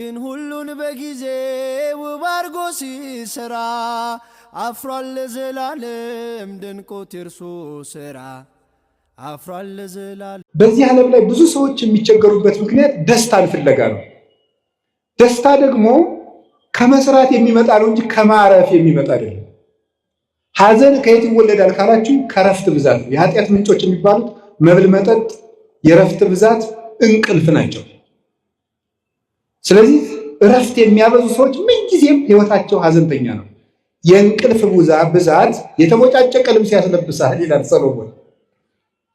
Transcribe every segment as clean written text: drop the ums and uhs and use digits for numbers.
ግን ሁሉን በጊዜ ውብ አርጎ ሲሰራ አፍሯል ለዘላለም ደንቆት የእርሱ ስራ አፍሯል ለዘላለም። በዚህ ዓለም ላይ ብዙ ሰዎች የሚቸገሩበት ምክንያት ደስታን ፍለጋ ነው። ደስታ ደግሞ ከመስራት የሚመጣ ነው እንጂ ከማረፍ የሚመጣ አይደለም። ሐዘን ከየት ይወለዳል ካላችሁ ከረፍት ብዛት ነው። የኃጢአት ምንጮች የሚባሉት መብል፣ መጠጥ፣ የረፍት ብዛት፣ እንቅልፍ ናቸው። ስለዚህ እረፍት የሚያበዙ ሰዎች ምንጊዜም ሕይወታቸው ሐዘንተኛ ነው። የእንቅልፍ ብዛት የተቦጫጨቀ ልብስ ያስለብሳል ይላል ሰሎሞን።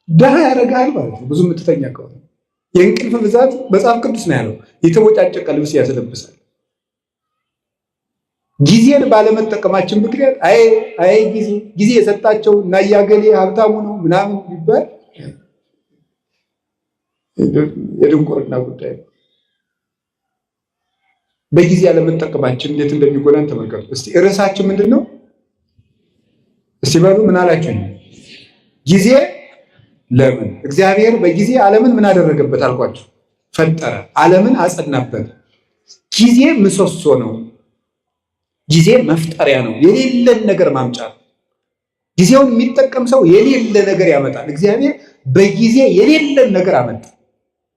ድሃ ያደርግሃል ማለት ነው። ብዙ የምትተኛ ከሆነ የእንቅልፍ ብዛት መጽሐፍ ቅዱስ ነው ያለው፣ የተቦጫጨቀ ልብስ ያስለብሳል። ጊዜን ባለመጠቀማችን ምክንያት አይ አይ ጊዜ ጊዜ የሰጣቸው እና እያገሌ ሀብታሙ ነው ምናምን ቢባል የድንቁርና ጉዳይ ነው። በጊዜ ያለመጠቀማችን እንዴት እንደሚጎዳን ተመልከቱ። እስቲ ርዕሳችን ምንድን ነው? እስቲ በሉ ምን አላችሁ? ጊዜ ለምን እግዚአብሔር በጊዜ ዓለምን ምን አደረገበት አልኳችሁ? ፈጠረ፣ ዓለምን አጸናበት። ጊዜ ምሰሶ ነው። ጊዜ መፍጠሪያ ነው። የሌለን ነገር ማምጫ ነው። ጊዜውን የሚጠቀም ሰው የሌለ ነገር ያመጣል። እግዚአብሔር በጊዜ የሌለን ነገር አመጣ።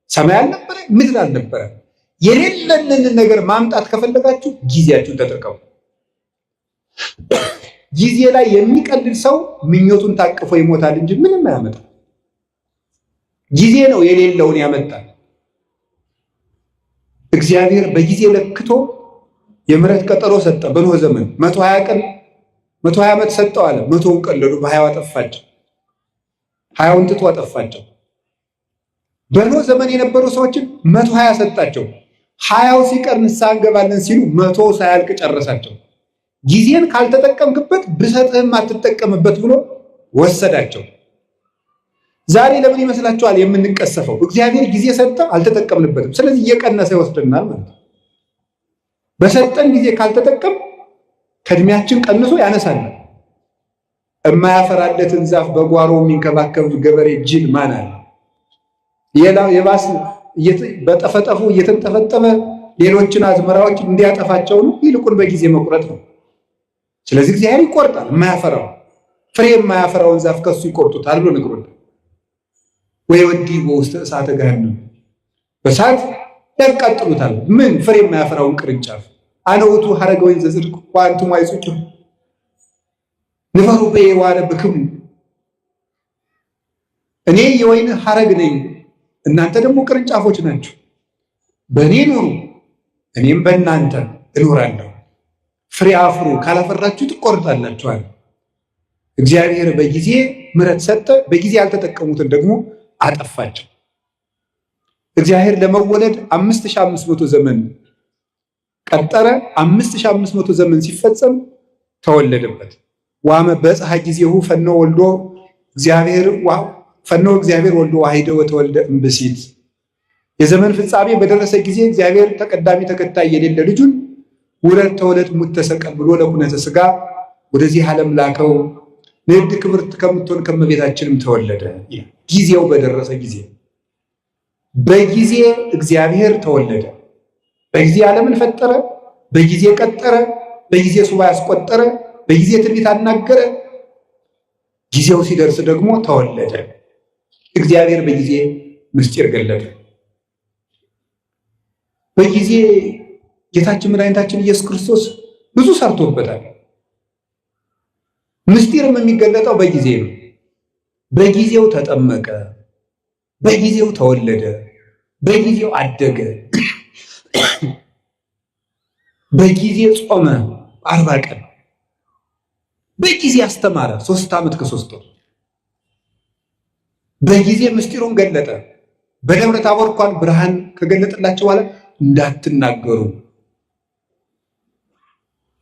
ሰማይ አልነበረ፣ ምድር አልነበረ። የሌለንን ነገር ማምጣት ከፈለጋችሁ ጊዜያችሁን ተጠቀሙ። ጊዜ ላይ የሚቀልድ ሰው ምኞቱን ታቅፎ ይሞታል እንጂ ምንም አያመጣም። ጊዜ ነው የሌለውን ያመጣል። እግዚአብሔር በጊዜ ለክቶ የምሕረት ቀጠሮ ሰጠ። በኖህ ዘመን 120 ቀን 120 ዓመት ሰጠው አለ። 100ውን ቀለዱ፣ በ20 አጠፋቸው። 20ውን ትቶ አጠፋቸው። በኖህ ዘመን የነበሩ ሰዎችን 120 ሰጣቸው። 20ው ሲቀር ንስሐ እንገባለን ሲሉ 100 ሳያልቅ ጨረሳቸው። ጊዜን ካልተጠቀምክበት ብሰጥህም አትጠቀምበት ብሎ ወሰዳቸው። ዛሬ ለምን ይመስላችኋል የምንቀሰፈው? እግዚአብሔር ጊዜ ሰጠ፣ አልተጠቀምንበትም። ስለዚህ እየቀነሰ ይወስደናል ማለት ነው። በሰጠን ጊዜ ካልተጠቀም ከእድሜያችን ቀንሶ ያነሳናል። የማያፈራለትን ዛፍ በጓሮ የሚንከባከብ ገበሬ ጅል ማን አለ? የባስ በጠፈጠፉ እየተንጠፈጠፈ ሌሎችን አዝመራዎች እንዲያጠፋቸው ነው። ይልቁን በጊዜ መቁረጥ ነው። ስለዚህ እግዚአብሔር ይቆርጣል። የማያፈራው ፍሬ የማያፈራውን ዛፍ ከሱ ይቆርጡታል ብሎ ነግሮናል። ወይ ወዲ በውስተ እሳተ ገሃነም በእሳት ያቃጥሉታል። ምን ፍሬ የማያፈራውን ቅርንጫፍ አነ ውእቱ ሐረገ ወይን ዘጽድቅ ወአንትሙ አይጹጭሁ ንበሩ በየዋነ ብክሙ፣ እኔ የወይን ሐረግ ነኝ፣ እናንተ ደግሞ ቅርንጫፎች ናችሁ። በእኔ ኑሩ፣ እኔም በእናንተ እኖራለሁ። ፍሬ አፍሩ፣ ካላፈራችሁ ትቆርጣላችኋል። እግዚአብሔር በጊዜ ምሕረት ሰጠ፣ በጊዜ ያልተጠቀሙትን ደግሞ አጠፋቸው። እግዚአብሔር ለመወለድ 5500 ዘመን ቀጠረ። 5500 ዘመን ሲፈጸም ተወለደበት። ዋመ በጽሐ ጊዜሁ ፈኖ ወልዶ እግዚአብሔር ፈኖ እግዚአብሔር ወልዶ ዋሂደ ወተወልደ እምብእሲት። የዘመን ፍጻሜ በደረሰ ጊዜ እግዚአብሔር ተቀዳሚ ተከታይ የሌለ ልጁን ውረድ ተወለድ ሙት ተሰቀል ብሎ ለኩነተ ሥጋ ወደዚህ ዓለም ላከው። ንዕድ ክብርት ከምትሆን ከመቤታችንም ተወለደ። ጊዜው በደረሰ ጊዜ በጊዜ እግዚአብሔር ተወለደ። በጊዜ ዓለምን ፈጠረ፣ በጊዜ ቀጠረ፣ በጊዜ ሱባ ያስቆጠረ፣ በጊዜ ትንቢት አናገረ። ጊዜው ሲደርስ ደግሞ ተወለደ። እግዚአብሔር በጊዜ ምስጢር ገለጠ። በጊዜ ጌታችን መድኃኒታችን ኢየሱስ ክርስቶስ ብዙ ሰርቶበታል። ምስጢርም የሚገለጠው በጊዜ ነው። በጊዜው ተጠመቀ፣ በጊዜው ተወለደ፣ በጊዜው አደገ፣ በጊዜ ጾመ 40 ቀን፣ በጊዜ አስተማረ 3 ዓመት ከ3 ወር፣ በጊዜ ምስጢሩን ገለጠ። በደብረ ታቦር እንኳን ብርሃን ከገለጠላቸው በኋላ እንዳትናገሩ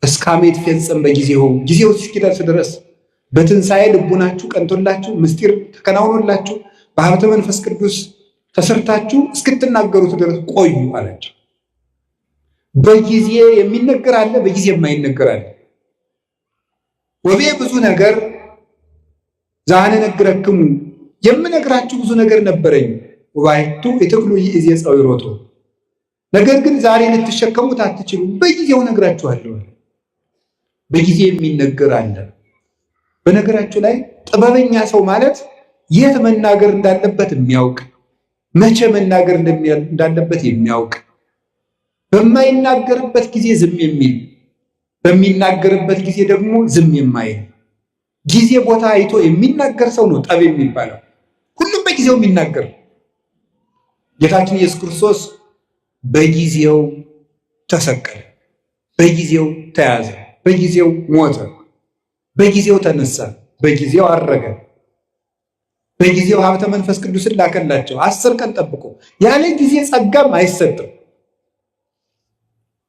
እስከ አመት ፈጽም በጊዜው ጊዜው እስኪደርስ ድረስ በትንሣኤ ልቡናችሁ ቀንቶላችሁ ምስጢር ተከናውኖላችሁ በሀብተ መንፈስ ቅዱስ ተሰርታችሁ እስክትናገሩት ድረስ ቆዩ አላቸው። በጊዜ የሚነገር አለ፣ በጊዜ የማይነገር አለ። ወቤ ብዙ ነገር ዛነ ነግረክሙ የምነግራችሁ ብዙ ነገር ነበረኝ። ወባሕቱ ኢትክሉ ይእዜ ጸዊሮቱ፣ ነገር ግን ዛሬ ልትሸከሙት አትችሉም፣ በጊዜው ነግራችኋለሁ። በጊዜ የሚነገር አለ። በነገራችሁ ላይ ጥበበኛ ሰው ማለት የት መናገር እንዳለበት የሚያውቅ፣ መቼ መናገር እንዳለበት የሚያውቅ፣ በማይናገርበት ጊዜ ዝም የሚል፣ በሚናገርበት ጊዜ ደግሞ ዝም የማይል፣ ጊዜ ቦታ አይቶ የሚናገር ሰው ነው ጠብ የሚባለው። ሁሉም በጊዜው የሚናገር። ጌታችን ኢየሱስ ክርስቶስ በጊዜው ተሰቀለ፣ በጊዜው ተያዘ፣ በጊዜው ሞተ፣ በጊዜው ተነሳ፣ በጊዜው አረገ፣ በጊዜው ሀብተ መንፈስ ቅዱስን ላከላቸው። 10 ቀን ጠብቆ። ያለ ጊዜ ጸጋም አይሰጥም።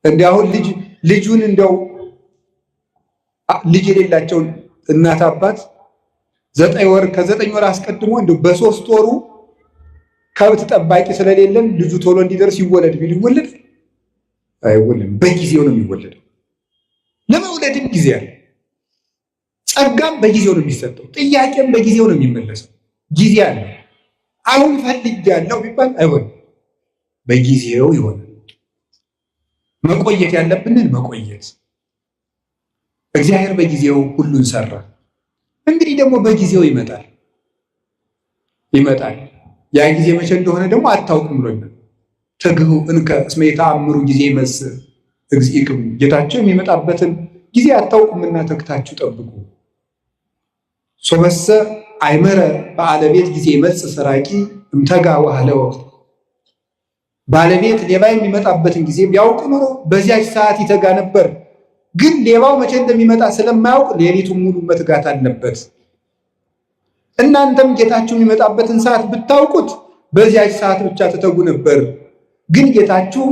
እንዲህ አሁን ልጁን እንዲያው ልጅ የሌላቸውን እናት አባት 9 ወር ከ9 ወር አስቀድሞ እንደው በ3 ወሩ ከብት ጠባቂ ስለሌለን ልጁ ቶሎ እንዲደርስ ይወለድ ቢል ይወለድ አይወለድም። በጊዜው ነው የሚወለደው። ለመውለድም ጊዜ አለ። ጸጋም በጊዜው ነው የሚሰጠው። ጥያቄም በጊዜው ነው የሚመለሰው። ጊዜ አለ። አሁን ፈልጌያለሁ ቢባል አይሆንም። በጊዜው ይሆናል። መቆየት ያለብንን መቆየት። እግዚአብሔር በጊዜው ሁሉን ሰራ። እንግዲህ ደግሞ በጊዜው ይመጣል ይመጣል። ያ ጊዜ መቼ እንደሆነ ደግሞ አታውቅም ብሎኛል። ትግሁ እንከ እስመ የተአምሩ ጊዜ ይመጽእ እግዚእክሙ፣ ጌታቸው የሚመጣበትን ጊዜ አታውቁምና ተግታችሁ ጠብቁ። ሶበሰ አይመረ በአለቤት ጊዜ ይመጽእ ሰራቂ እምተጋ ወሃለወ። ባለቤት ሌባ የሚመጣበትን ጊዜ ቢያውቅ ኖሮ በዚያች ሰዓት ይተጋ ነበር። ግን ሌባው መቼ እንደሚመጣ ስለማያውቅ ሌሊቱን ሙሉ መትጋት አለበት። እናንተም ጌታችሁ የሚመጣበትን ሰዓት ብታውቁት በዚያች ሰዓት ብቻ ትተጉ ነበር። ግን ጌታችሁ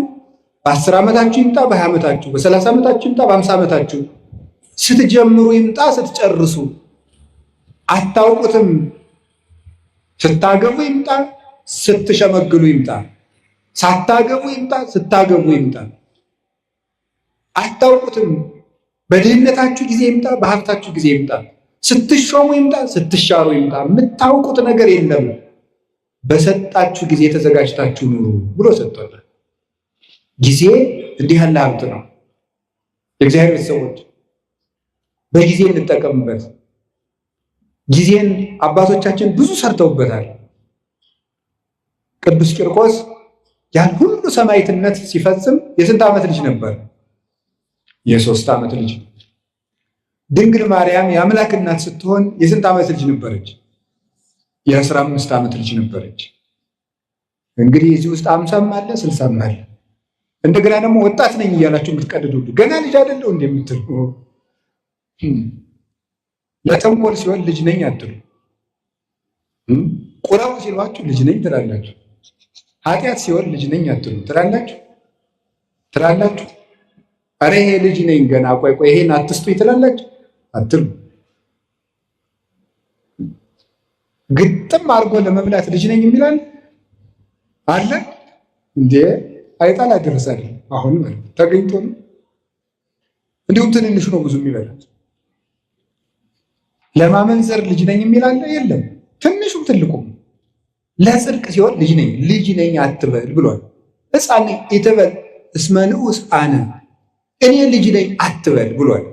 በ10 ዓመታችሁ ይምጣ፣ በ20 ዓመታችሁ፣ በ30 ዓመታችሁ ይምጣ፣ በ50 ዓመታችሁ፣ ስትጀምሩ ይምጣ፣ ስትጨርሱ አታውቁትም። ስታገቡ ይምጣ፣ ስትሸመግሉ ይምጣ፣ ሳታገቡ ይምጣ፣ ስታገቡ ይምጣ፣ አታውቁትም። በድህነታችሁ ጊዜ ይምጣ፣ በሀብታችሁ ጊዜ ይምጣ፣ ስትሾሙ ይምጣ፣ ስትሻሩ ይምጣ፣ የምታውቁት ነገር የለም። በሰጣችሁ ጊዜ ተዘጋጅታችሁ ኑሩ ብሎ ሰጥቶናል። ጊዜ እንዲህ ያለ ሀብት ነው። የእግዚአብሔር ቤተሰቦች በጊዜ እንጠቀምበት። ጊዜን አባቶቻችን ብዙ ሰርተውበታል። ቅዱስ ቂርቆስ ያን ሁሉ ሰማዕትነት ሲፈጽም የስንት ዓመት ልጅ ነበር? የ3 ዓመት ልጅ። ድንግል ማርያም የአምላክ እናት ስትሆን የስንት ዓመት ልጅ ነበረች? የ15 ዓመት ልጅ ነበረች። እንግዲህ እዚህ ውስጥ 50ም አለ 60ም አለ። እንደገና ደግሞ ወጣት ነኝ እያላችሁ የምትቀልዱ ገና ልጅ አይደለሁ እንደምትሉ ለተንኮል ሲሆን ልጅ ነኝ አትሉ። ቁረቡ ሲሏችሁ ልጅ ነኝ ትላላችሁ። ኃጢአት ሲሆን ልጅ ነኝ አትሉ ትላላችሁ ትላላችሁ። ኧረ ይሄ ልጅ ነኝ ገና ቆይ ቆይ ይሄን አትስጡኝ ትላላችሁ አትሉ። ግጥም አድርጎ ለመብላት ልጅ ነኝ የሚላል አለ እንዴ? አይጣል አደረሳል። አሁን ማለት ተገኝቶ ነው። እንዲሁም ትንንሹ ነው ብዙ የሚበላት። ለማመንዘር ልጅ ነኝ የሚል አለ የለም። ትንሹም ትልቁም ለጽድቅ ሲሆን ልጅ ነኝ ልጅ ነኝ አትበል ብሏል። ሕፃን ኢትበል እስመ ንዑስ አነ፣ እኔ ልጅ ነኝ አትበል ብሏል።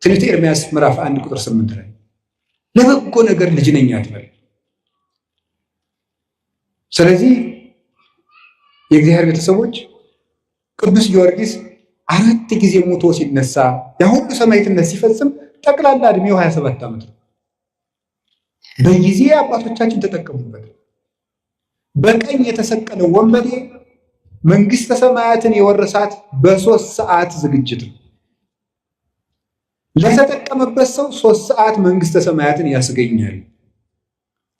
ትንቢተ ኤርምያስ ምዕራፍ 1 ቁጥር 8 ላይ ለበጎ ነገር ልጅ ነኝ አትበል። ስለዚህ የእግዚአብሔር ቤተሰቦች ቅዱስ ጊዮርጊስ አራት ጊዜ ሞቶ ሲነሳ ያ ሁሉ ሰማዕትነት ሲፈጽም ጠቅላላ እድሜው 27 ዓመት ነው። በጊዜ አባቶቻችን ተጠቀሙበት። በቀኝ የተሰቀለው ወንበዴ መንግስተ ሰማያትን የወረሳት በ3 ሰዓት ዝግጅት ነው። ለተጠቀመበት ሰው 3 ሰዓት መንግስተ ሰማያትን ያስገኛል።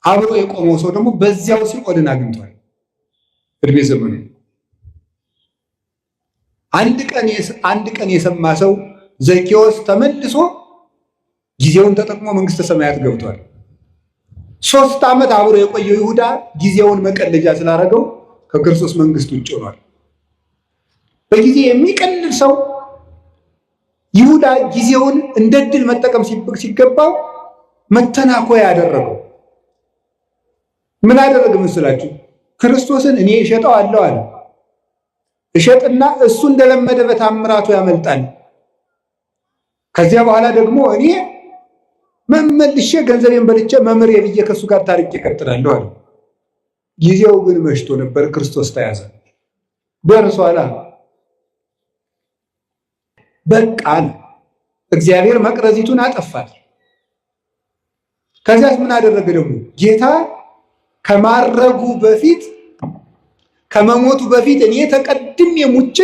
አብሮ የቆመው ሰው ደግሞ በዚያው ሲኦልን አግኝቷል። እድሜ ዘመኑ አንድ ቀን የሰማ ሰው ዘኬዎስ ተመልሶ ጊዜውን ተጠቅሞ መንግስተ ሰማያት ገብቷል። 3 ዓመት አብሮ የቆየው ይሁዳ ጊዜውን መቀለጃ ስላደረገው ከክርስቶስ መንግስት ውጭ ሆኗል። በጊዜ የሚቀልድ ሰው ይሁዳ ጊዜውን እንደ ድል መጠቀም ሲገባው መተናኮያ ያደረገው ምን አደረገ መስላችሁ? ክርስቶስን እኔ እሸጠዋለሁ አለ። እሸጥና እሱ እንደለመደ በታምራቱ ያመልጣል። ከዚያ በኋላ ደግሞ እኔ መመልሼ ገንዘቤን በልቼ መምህሬ ብዬ ከእሱ ጋር ታርቄ እቀጥላለሁ አለ። ጊዜው ግን መሽቶ ነበር። ክርስቶስ ተያዘ። ደርሷል። በቃ እግዚአብሔር መቅረዚቱን አጠፋል። ከዚያስ ምን አደረገ ደግሞ ጌታ ከማረጉ በፊት ከመሞቱ በፊት እኔ ተቀድሜ ሙቼ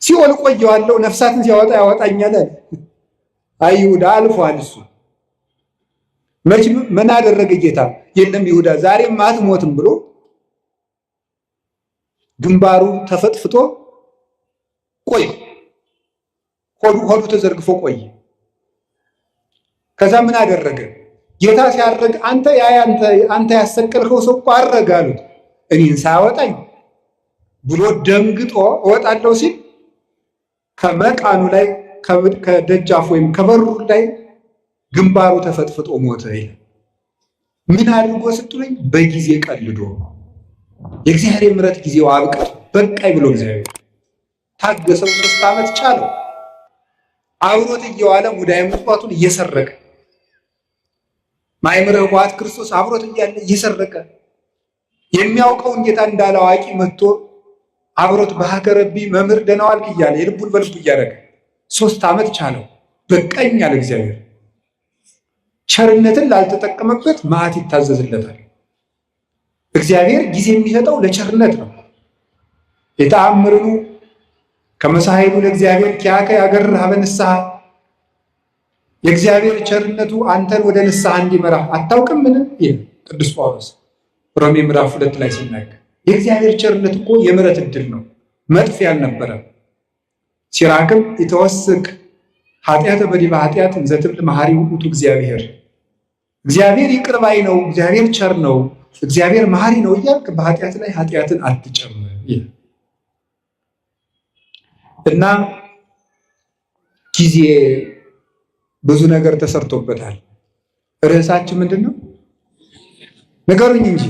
ሲኦል ቆየዋለሁ፣ ነፍሳትን ሲያወጣ ያወጣኛል። አይ ይሁዳ አልፏል። እሱ መች ምን አደረገ ጌታ? የለም ይሁዳ ዛሬም አትሞትም ብሎ ግንባሩ ተፈጥፍጦ ቆይ፣ ሆዱ ተዘርግፎ ቆይ። ከዛ ምን አደረገ ጌታ ሲያርግ አንተ ያ አንተ ያሰቀልከው ሰው እኮ አረገ አሉት። እኔን ሳያወጣኝ ብሎ ደንግጦ እወጣለሁ ሲል ከመቃኑ ላይ ከደጃፍ ወይም ከበሩ ላይ ግንባሩ ተፈጥፍጦ ሞተ ይላል። ምን አድርጎ ስትሉኝ፣ በጊዜ ቀልዶ የእግዚአብሔር ምሕረት ጊዜው አብቅቶ በቃኝ ብሎ እግዚአብሔር ታገሰው። 3 ዓመት ቻለው። አብሮት እየዋለ ሙዳየ ምጽዋቱን እየሰረቀ ማእምረ ኅቡዓት ክርስቶስ አብሮት እያለ እየሰረቀ የሚያውቀውን ጌታ እንዳለ አዋቂ መጥቶ አብሮት በሀገረቢ መምህር ደህና ዋልክ እያለ የልቡን በልቡ እያደረገ 3 ዓመት ቻለው። በቃኝ አለ እግዚአብሔር። ቸርነትን ላልተጠቀመበት መዓት ይታዘዝለታል። እግዚአብሔር ጊዜ የሚሰጠው ለቸርነት ነው። የተአምርኑ ከመሳይሉ ለእግዚአብሔር ኪያከ ያገርህ ሀበ ንስሐ የእግዚአብሔር ቸርነቱ አንተን ወደ ንስሐ እንዲመራ አታውቅምን? ይህ ቅዱስ ጳውሎስ ሮሜ ምዕራፍ 2 ላይ ሲናገር የእግዚአብሔር ቸርነት እኮ የምሕረት ዕድል ነው፣ መጥፊያ አልነበረም። ሲራክም ኢተወስክ ኃጢአተ በዲበ ኃጢአት እንዘ ትብል መሐሪ ውእቱ እግዚአብሔር፣ እግዚአብሔር ይቅር ባይ ነው፣ እግዚአብሔር ቸር ነው፣ እግዚአብሔር መሐሪ ነው እያልክ በኃጢአት ላይ ኃጢአትን አትጨምር እና ጊዜ ብዙ ነገር ተሰርቶበታል። ርዕሳችን ምንድን ነው? ንገሩኝ እንጂ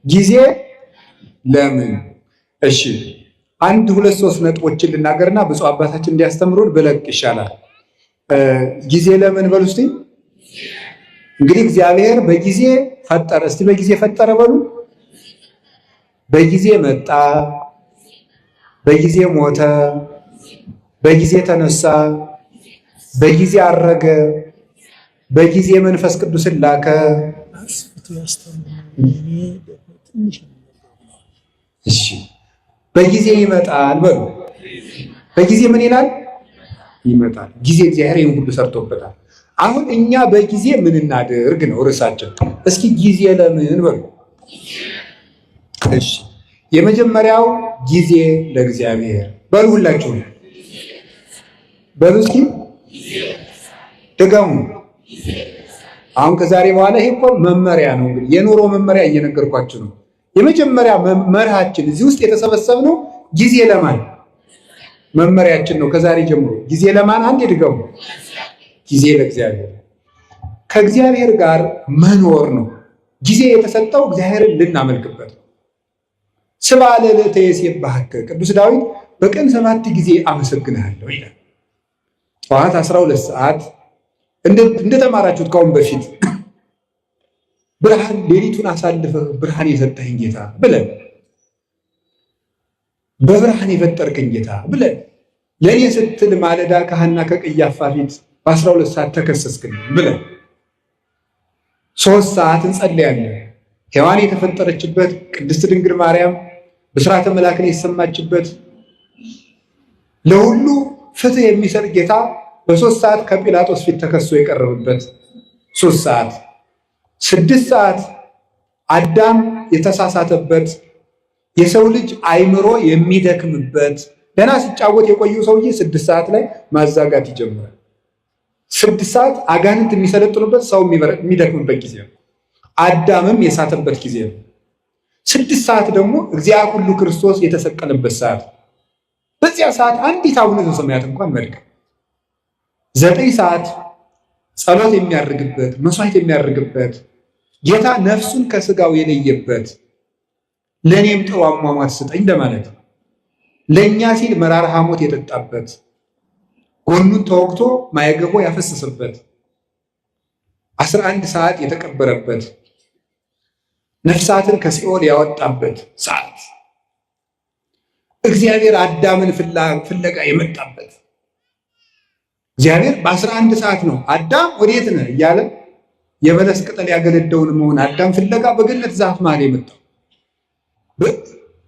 ጊዜ ለምን? እሺ አንድ ሁለት ሶስት ነጥቦችን ልናገርና ብፁዕ አባታችን እንዲያስተምሩን ብለቅ ይሻላል። ጊዜ ለምን በሉ እስቲ። እንግዲህ እግዚአብሔር በጊዜ ፈጠረ። እስቲ በጊዜ ፈጠረ በሉ። በጊዜ መጣ፣ በጊዜ ሞተ፣ በጊዜ ተነሳ፣ በጊዜ አረገ፣ በጊዜ መንፈስ ቅዱስን ላከ። እሺ በጊዜ ይመጣል በሉ። በጊዜ ምን ይላል? ይመጣል። ጊዜ እግዚአብሔር ይህን ሁሉ ሰርቶበታል። አሁን እኛ በጊዜ ምን እናድርግ ነው ርዕሳችን። እስኪ ጊዜ ለምን በሉ። እሺ የመጀመሪያው ጊዜ ለእግዚአብሔር በሉ። ሁላችሁ በሉ እስኪ ድገሙ። አሁን ከዛሬ በኋላ ይሄ እኮ መመሪያ ነው። እንግዲህ የኑሮ መመሪያ እየነገርኳችሁ ነው። የመጀመሪያ መርሃችን እዚህ ውስጥ የተሰበሰብነው ጊዜ ለማን መመሪያችን ነው። ከዛሬ ጀምሮ ጊዜ ለማን? አንድ ድገሙ። ጊዜ ለእግዚአብሔር፣ ከእግዚአብሔር ጋር መኖር ነው። ጊዜ የተሰጠው እግዚአብሔርን ልናመልክበት ነው። ስብሐ ለዕለተ ይሴብሐከ ቅዱስ ዳዊት በቀን 7 ጊዜ አመሰግንሃለሁ ይላል። ጠዋት 12 ሰዓት እንደተማራችሁት ካሁን በፊት ብርሃን ሌሊቱን አሳልፈህ ብርሃን የሰጠኸኝ ጌታ ብለን፣ በብርሃን የፈጠርከኝ ጌታ ብለን፣ ለእኔ ስትል ማለዳ ከሐና ከቀያፋ ፊት በ12 ሰዓት ተከሰስክልኝ ብለን 3 ሰዓት እንጸልያለን። ሔዋን የተፈጠረችበት፣ ቅድስት ድንግል ማርያም ብስራተ መላክን የሰማችበት፣ ለሁሉ ፍትህ የሚሰጥ ጌታ በ3 ሰዓት ከጲላጦስ ፊት ተከሶ የቀረበበት 3 ሰዓት፣ 6 ሰዓት አዳም የተሳሳተበት፣ የሰው ልጅ አይምሮ የሚደክምበት፣ ደህና ሲጫወት የቆየው ሰውዬ 6 ሰዓት ላይ ማዛጋት ይጀምራል። 6 ሰዓት አጋንንት የሚሰለጥኑበት፣ ሰው የሚደክምበት ጊዜ ነው። አዳምም የሳተበት ጊዜ ነው። 6 ሰዓት ደግሞ እግዚአ ሁሉ ክርስቶስ የተሰቀለበት ሰዓት። በዚያ ሰዓት አንዲት አቡነ ዘበሰማያት እንኳን መድከም። 9 ሰዓት ጸሎት የሚያደርግበት፣ መስዋዕት የሚያደርግበት፣ ጌታ ነፍሱን ከስጋው የለየበት፣ ለእኔም ጥሩ አሟሟት ስጠኝ ለማለት ነው። ለእኛ ሲል መራራ ሐሞት የጠጣበት፣ ጎኑን ተወግቶ ማየገቦ ያፈሰሰበት፣ 11 ሰዓት የተቀበረበት፣ ነፍሳትን ከሲኦል ያወጣበት ሰዓት፣ እግዚአብሔር አዳምን ፍለጋ የመጣበት። እግዚአብሔር በ11 ሰዓት ነው አዳም ወዴት ነህ እያለ የበለስ ቅጠል ያገለደውን መሆን አዳም ፍለጋ በገነት ዛፍ መሃል የመጣው።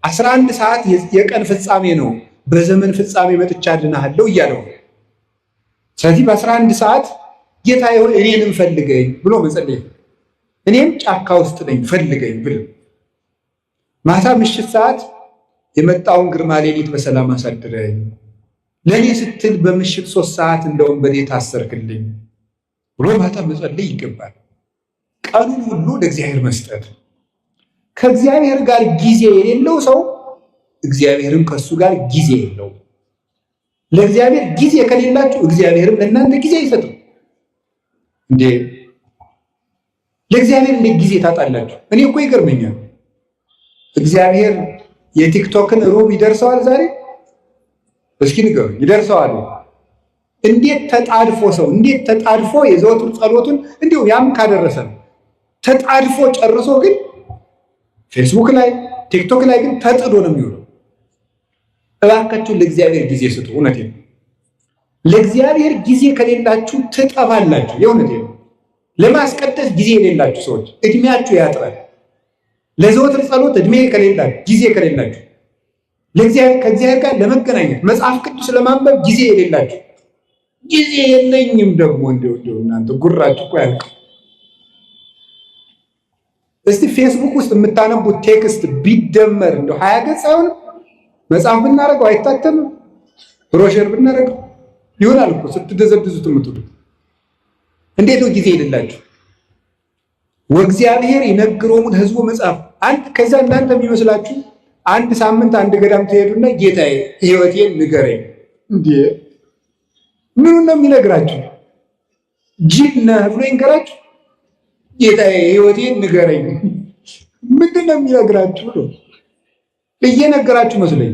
11 ሰዓት የቀን ፍጻሜ ነው። በዘመን ፍጻሜ መጥቻ አድንሃለሁ እያለው። ስለዚህ በ11 ሰዓት ጌታ ሆይ እኔንም ፈልገኝ ብሎ መጸለይ፣ እኔም ጫካ ውስጥ ነኝ ፈልገኝ ብሎ፣ ማታ ምሽት ሰዓት የመጣውን ግርማ ሌሊት በሰላም አሳድረኝ፣ ለእኔ ስትል በምሽት 3 ሰዓት እንደ ወንበዴ ታሰርክልኝ ብሎ ማታ መጸለይ ይገባል። ቀኑን ሁሉ ለእግዚአብሔር መስጠት። ከእግዚአብሔር ጋር ጊዜ የሌለው ሰው እግዚአብሔርም ከእሱ ጋር ጊዜ የለውም። ለእግዚአብሔር ጊዜ ከሌላችሁ እግዚአብሔርም ለእናንተ ጊዜ አይሰጥም። እንዴ ለእግዚአብሔር እንዴት ጊዜ ታጣላችሁ? እኔ እኮ ይገርመኛል። እግዚአብሔር የቲክቶክን ሩብ ይደርሰዋል ዛሬ? እስኪ ንገሩኝ፣ ይደርሰዋል? እንዴት ተጣድፎ ሰው እንዴት ተጣድፎ የዘወትር ጸሎቱን እንዲሁ ያም ካደረሰ ነው ተጣድፎ ጨርሶ ግን ፌስቡክ ላይ ቲክቶክ ላይ ግን ተጥዶ ነው የሚውለው። እባካችሁ ለእግዚአብሔር ጊዜ ስጡ። እውነቴን ነው። ለእግዚአብሔር ጊዜ ከሌላችሁ ትጠፋላችሁ። የእውነቴን ነው። ለማስቀደስ ጊዜ የሌላችሁ ሰዎች እድሜያችሁ ያጥራል። ለዘወትር ጸሎት እድሜ ከሌላችሁ፣ ጊዜ ከሌላችሁ፣ ከእግዚአብሔር ጋር ለመገናኘት መጽሐፍ ቅዱስ ለማንበብ ጊዜ የሌላችሁ፣ ጊዜ የለኝም ደግሞ እንደው እንደው እናንተ ጉራችሁ እኮ ያልቅ። እስቲ ፌስቡክ ውስጥ የምታነቡት text ቢደመር እንደው 20 ገጽ አይሆንም? መጽሐፍ ብናደርገው አይታተምም? ብሮሸር ብናደርገው ይሆናል እኮ ስትደዘድዙት የምትሉት። እንዴት ነው ጊዜ የሌላችሁ? ወእግዚአብሔር ይነግሮሙ ለሕዝቡ መጽሐፍ። አንድ ከዛ እናንተ የሚመስላችሁ አንድ ሳምንት አንድ ገዳም ትሄዱና ጌታዬ ሕይወቴን ንገረኝ። እንዴ ምኑን ነው የሚነግራችሁ? ጅል ነህ ብሎ ይንገራችሁ? ጌታዬ ሕይወቴን ንገረኝ። ምንድን ነው የሚነግራችሁ? ነው እየነገራችሁ መስለኝ።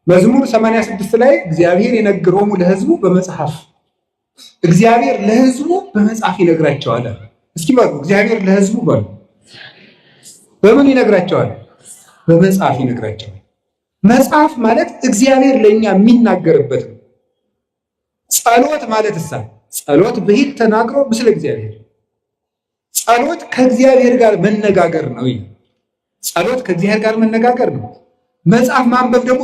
መዝሙር 86 ላይ እግዚአብሔር የነግሮሙ ለሕዝቡ በመጽሐፍ፣ እግዚአብሔር ለሕዝቡ በመጽሐፍ ይነግራቸዋል። እስኪ በሉ እግዚአብሔር ለሕዝቡ በሉ። በምን ይነግራቸዋል? በመጽሐፍ ይነግራቸዋል። መጽሐፍ ማለት እግዚአብሔር ለእኛ የሚናገርበት ነው። ጸሎት ማለት እሳ ጸሎት ብሂል ተናግሮ ምስለ እግዚአብሔር፣ ጸሎት ከእግዚአብሔር ጋር መነጋገር ነው። ጸሎት ከእግዚአብሔር ጋር መነጋገር ነው። መጽሐፍ ማንበብ ደግሞ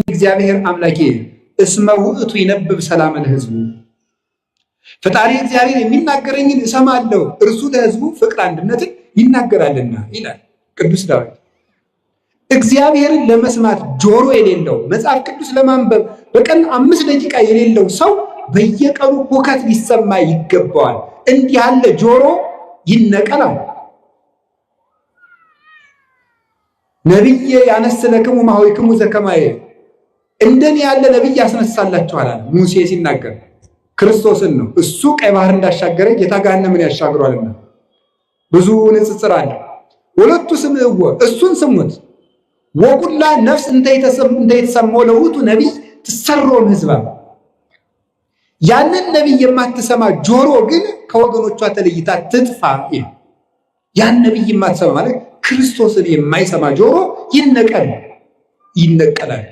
እግዚአብሔር አምላኬ እስመ ውእቱ ይነብብ ሰላም ለሕዝቡ፣ ፈጣሪ እግዚአብሔር የሚናገረኝን እሰማለሁ፣ እርሱ ለሕዝቡ ፍቅር አንድነትን ይናገራልና ይላል ቅዱስ ዳዊት። እግዚአብሔርን ለመስማት ጆሮ የሌለው፣ መጽሐፍ ቅዱስ ለማንበብ በቀን 5 ደቂቃ የሌለው ሰው በየቀኑ ሁከት ሊሰማ ይገባዋል። እንዲህ ያለ ጆሮ ይነቀላል። ነቢየ ያነስለክሙ ማኅበክሙ ዘከማየ፣ እንደኔ ያለ ነቢይ ያስነሳላችኋል አለ ሙሴ ሲናገር ክርስቶስን ነው። እሱ ቀይ ባህር እንዳሻገረ ጌታ ገሃነምን ያሻግሯልና ብዙ ንጽጽር አለ። ሁለቱ ስምዕዎ፣ እሱን ስሙት። ወኩላ ነፍስ እንተ የተሰማው ለውቱ ነቢይ ትሰሮም ህዝባ፣ ያንን ነቢይ የማትሰማ ጆሮ ግን ከወገኖቿ ተለይታ ትጥፋ። ያን ነቢይ የማትሰማ ማለት ክርስቶስን የማይሰማ ጆሮ ይነቀል ይነቀላል።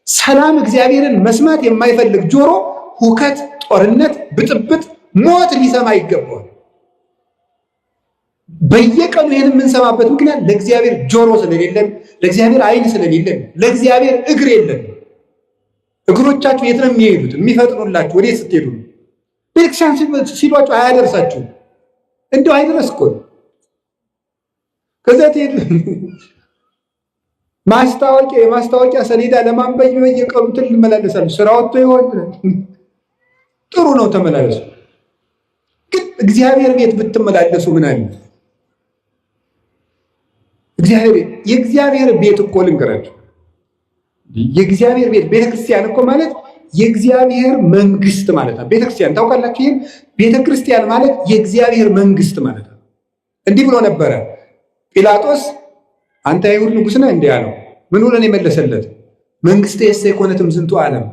ሰላም እግዚአብሔርን መስማት የማይፈልግ ጆሮ ሁከት፣ ጦርነት፣ ብጥብጥ፣ ሞት ሊሰማ ይገባዋል። በየቀኑ ይህን የምንሰማበት ምክንያት ለእግዚአብሔር ጆሮ ስለሌለን፣ ለእግዚአብሔር ዓይን ስለሌለን፣ ለእግዚአብሔር እግር የለን። እግሮቻችሁ የት ነው የሚሄዱት? የሚፈጥኑላችሁ ወዴት ስትሄዱ ነው? ቤተክርስቲያን ሲሏችሁ አያደርሳችሁም። እንደው አይደረስ እኮ ነው። ከዚያ ትሄዱ ማስታወቂያ የማስታወቂያ ሰሌዳ ለማንበብ በየቀኑ እንትን ልመላለሳሉ። ስራ ወጥቶ ይሆን ጥሩ ነው ተመላለሱ። ግን እግዚአብሔር ቤት ብትመላለሱ ምን አለ? እግዚአብሔር የእግዚአብሔር ቤት እኮ ልንገራችሁ፣ የእግዚአብሔር ቤት ቤተክርስቲያን እኮ ማለት የእግዚአብሔር መንግስት ማለት ነው። ቤተክርስቲያን ታውቃላችሁ፣ ይሄን ቤተክርስቲያን ማለት የእግዚአብሔር መንግስት ማለት ነው። እንዲህ ብሎ ነበረ ጲላጦስ አንተ የአይሁድ ንጉሥ ነህ እንዲህ አለው። ምን ብሎ ነው የመለሰለት? መንግሥትየሰ ኢኮነት እምዝንቱ ዓለም፣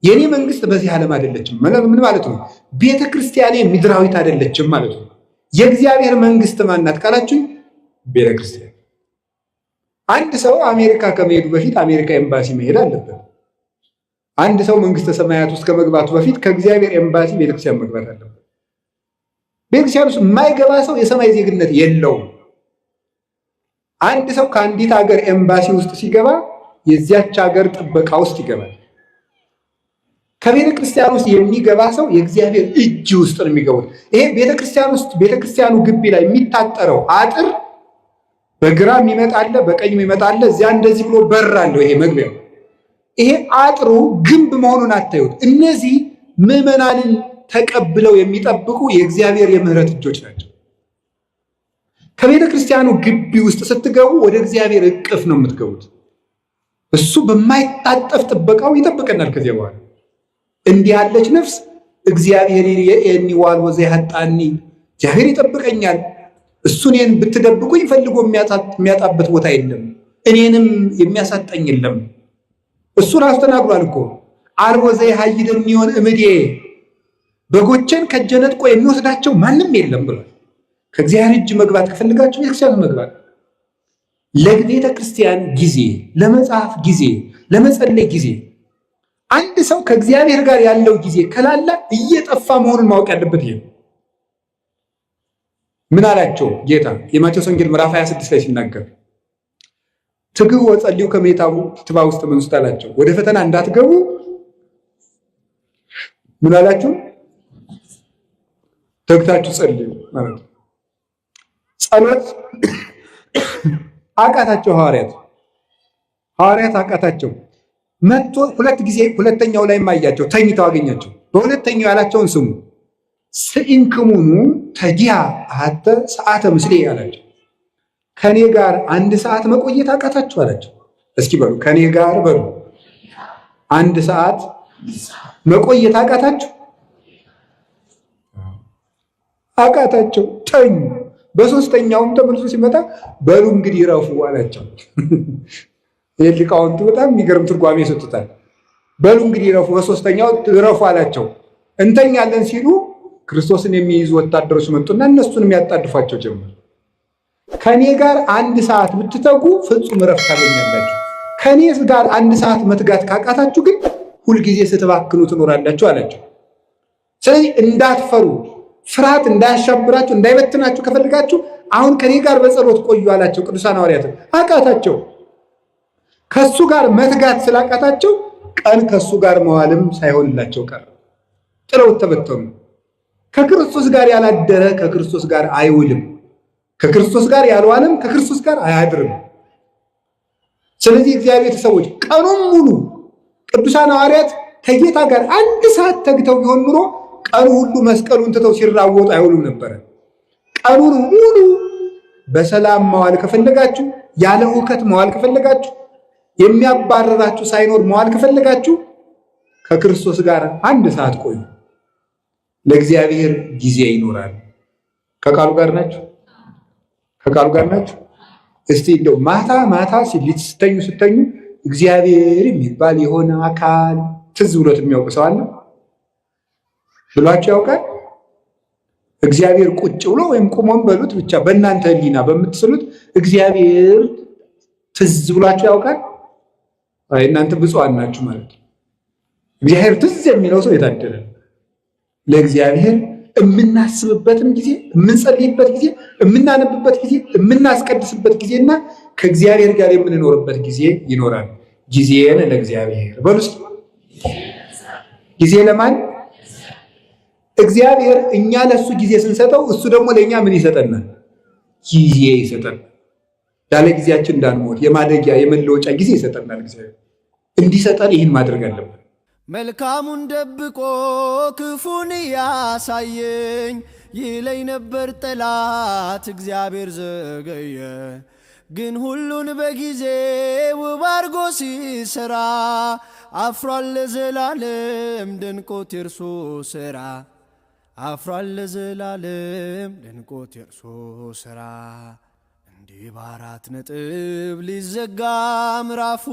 የኔ መንግስት በዚህ ዓለም አይደለችም። ምን ማለት ነው? ቤተ ክርስቲያኔ ምድራዊት አይደለችም ማለት ነው። የእግዚአብሔር መንግስት ማናት ካላችሁኝ ቤተ ክርስቲያን። አንድ ሰው አሜሪካ ከመሄዱ በፊት አሜሪካ ኤምባሲ መሄድ አለበት። አንድ ሰው መንግስተ ሰማያት ውስጥ ከመግባቱ በፊት ከእግዚአብሔር ኤምባሲ ቤተክርስቲያን መግባት አለበት። ቤተክርስቲያን ውስጥ የማይገባ ሰው የሰማይ ዜግነት የለውም። አንድ ሰው ከአንዲት ሀገር ኤምባሲ ውስጥ ሲገባ የዚያች ሀገር ጥበቃ ውስጥ ይገባል። ከቤተ ክርስቲያን ውስጥ የሚገባ ሰው የእግዚአብሔር እጅ ውስጥ ነው የሚገቡት። ይሄ ቤተ ክርስቲያን ውስጥ ቤተ ክርስቲያኑ ግቢ ላይ የሚታጠረው አጥር በግራ የሚመጣ አለ፣ በቀኝ የሚመጣ አለ። እዚያ እንደዚህ ብሎ በር አለው። ይሄ መግቢያው ይሄ አጥሩ ግንብ መሆኑን አታዩት። እነዚህ ምዕመናንን ተቀብለው የሚጠብቁ የእግዚአብሔር የምሕረት እጆች ናቸው። ከቤተ ክርስቲያኑ ግቢ ውስጥ ስትገቡ ወደ እግዚአብሔር እቅፍ ነው የምትገቡት። እሱ በማይታጠፍ ጥበቃው ይጠብቀናል። ከዚያ በኋላ እንዲህ ያለች ነፍስ እግዚአብሔር ይሬእየኒ ወአልቦ ዘያኃጥአኒ፣ እግዚአብሔር ይጠብቀኛል፣ እሱ እኔን ብትደብቁኝ ፈልጎ የሚያጣበት ቦታ የለም፣ እኔንም የሚያሳጣኝ የለም። እሱ ራሱ ተናግሯል እኮ አልቦ ዘየሐይደኒ እምድየ፣ በጎቼን ከእጄ ነጥቆ የሚወስዳቸው ማንም የለም ብሏል። ከእግዚአብሔር እጅ መግባት ከፈልጋችሁ ቤተክርስቲያን መግባት፣ ለቤተ ክርስቲያን ጊዜ፣ ለመጽሐፍ ጊዜ፣ ለመጸለይ ጊዜ። አንድ ሰው ከእግዚአብሔር ጋር ያለው ጊዜ ከላላ እየጠፋ መሆኑን ማወቅ ያለበት ይሄ ነው። ምን አላቸው ጌታ የማቴዎስ ወንጌል ምዕራፍ 26 ላይ ሲናገር ትግቡ ወጸልዩ ከመ ኢትባኡ ውስተ መንሱት አላቸው። ወደ ፈተና እንዳትገቡ ምን አላችሁ? ተግታችሁ ጸልዩ ማለት ነው። ጸሎት አቃታቸው ሐዋርያት ሐዋርያት አቃታቸው። መጥቶ ሁለት ጊዜ ሁለተኛው ላይ ማያቸው ተኝተው አገኛቸው። በሁለተኛው ያላቸውን ስሙ። ስኢንክሙኑ ተጊያ አሐተ ሰዓተ ምስሌ አላቸው። ከኔ ጋር አንድ ሰዓት መቆየት አቃታችሁ አላቸው። እስኪ በሉ ከኔ ጋር በሉ አንድ ሰዓት መቆየት አቃታችሁ አቃታቸው፣ ተኙ። በሶስተኛውም ተመልሶ ሲመጣ በሉ እንግዲህ ረፉ አላቸው። ይህ ሊቃውንቱ በጣም የሚገርም ትርጓሜ ይሰጡታል። በሉ እንግዲህ ረፉ፣ በሶስተኛው ረፉ አላቸው። እንተኛለን ሲሉ ክርስቶስን የሚይዙ ወታደሮች መጡና እነሱን የሚያጣድፏቸው ጀመር። ከኔ ጋር አንድ ሰዓት ብትተጉ ፍጹም እረፍት ታገኛላችሁ። ከኔ ጋር አንድ ሰዓት መትጋት ካቃታችሁ ግን ሁልጊዜ ስትባክኑ ትኖራላችሁ አላቸው። ስለዚህ እንዳትፈሩ፣ ፍርሃት እንዳያሻብራችሁ፣ እንዳይበትናችሁ ከፈልጋችሁ አሁን ከኔ ጋር በጸሎት ቆዩ አላቸው። ቅዱሳን ሐዋርያት አቃታቸው። ከሱ ጋር መትጋት ስላቃታቸው ቀን ከሱ ጋር መዋልም ሳይሆንላቸው ቀረ። ጥለውት ተበተኑ። ከክርስቶስ ጋር ያላደረ ከክርስቶስ ጋር አይውልም። ከክርስቶስ ጋር ያልዋለም ከክርስቶስ ጋር አያድርም። ስለዚህ እግዚአብሔር ቤተሰቦች ቀኑን ሙሉ ቅዱሳን ሐዋርያት ከጌታ ጋር አንድ ሰዓት ተግተው ቢሆን ኑሮ ቀኑ ሁሉ መስቀሉን ትተው ሲራወጡ አይውሉም ነበረ። ቀኑን ሙሉ በሰላም መዋል ከፈለጋችሁ፣ ያለ ሁከት መዋል ከፈለጋችሁ፣ የሚያባረራችሁ ሳይኖር መዋል ከፈለጋችሁ ከክርስቶስ ጋር አንድ ሰዓት ቆዩ። ለእግዚአብሔር ጊዜ ይኖራል። ከቃሉ ጋር ናችሁ? ከቃሉ ጋር ናችሁ? እስቲ እንደው ማታ ማታ ስተኙ ስተኙ እግዚአብሔር የሚባል የሆነ አካል ትዝ ብሎት የሚያውቅ ሰው አለ ብሏቸው ያውቃል? እግዚአብሔር ቁጭ ብሎ ወይም ቁሞም በሉት ብቻ በእናንተ ሕሊና በምትስሉት እግዚአብሔር ትዝ ብሏቸው ያውቃል? አይ እናንተ ብፁዓን ናችሁ ማለት ነው። እግዚአብሔር ትዝ የሚለው ሰው የታደለ ነው። ለእግዚአብሔር የምናስብበትም ጊዜ፣ የምንጸልይበት ጊዜ፣ የምናነብበት ጊዜ፣ የምናስቀድስበት ጊዜና ከእግዚአብሔር ጋር የምንኖርበት ጊዜ ይኖራል። ጊዜን ለእግዚአብሔር በሉ እስኪ። ጊዜ ለማን? እግዚአብሔር እኛ ለእሱ ጊዜ ስንሰጠው እሱ ደግሞ ለእኛ ምን ይሰጠናል? ጊዜ ይሰጠናል። ያለ ጊዜያችን እንዳንሞት የማደጊያ የመለወጫ ጊዜ ይሰጠናል። እግዚአብሔር እንዲሰጠን ይህን ማድረግ አለብን። መልካሙን ደብቆ ክፉን ያሳየኝ ይለኝ ነበር ጠላት፣ እግዚአብሔር ዘገየ። ግን ሁሉን በጊዜ ውብ አርጎ ሲሰራ አፍሯል ለዘላለም ደንቆት የእርሱ ስራ፣ አፍሯል ለዘላለም ደንቆት የእርሱ ስራ። እንዲህ በአራት ነጥብ ሊዘጋ ምዕራፉ።